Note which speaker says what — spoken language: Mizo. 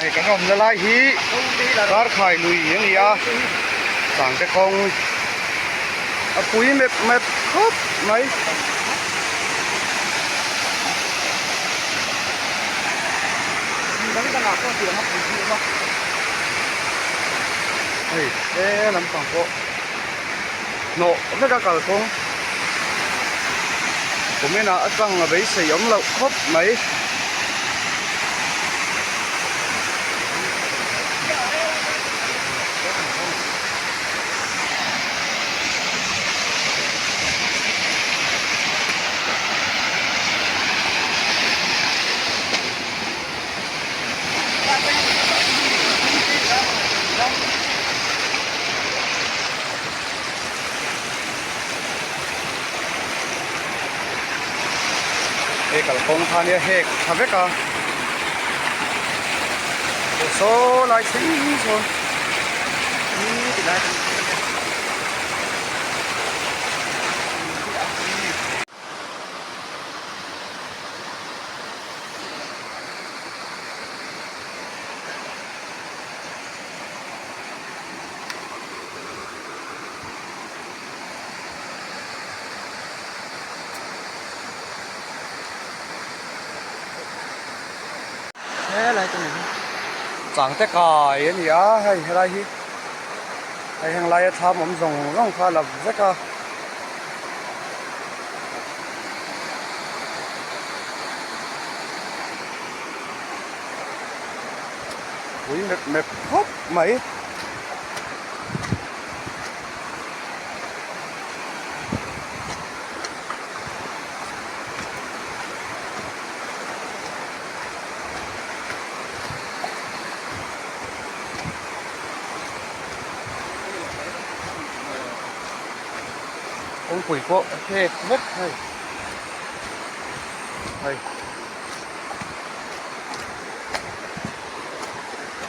Speaker 1: Hei kan awmna lai hi Karkhai lui a ni a, Sangte kawng a pui mep mep khawp mai. Hei he lampang pawh hnawh vek a kalkawng kumin ah atang a beisei awm loh khawp mai. Hei kalkawng kha nia hek tha vek a saw lai thleng sawn Changte kai a ni a hei helai hi hei heng laia thlam awm zawng zawng kha a la vek a. Pui mep mep khawp mai. Kawngpui pawh a hrek vek hei hei.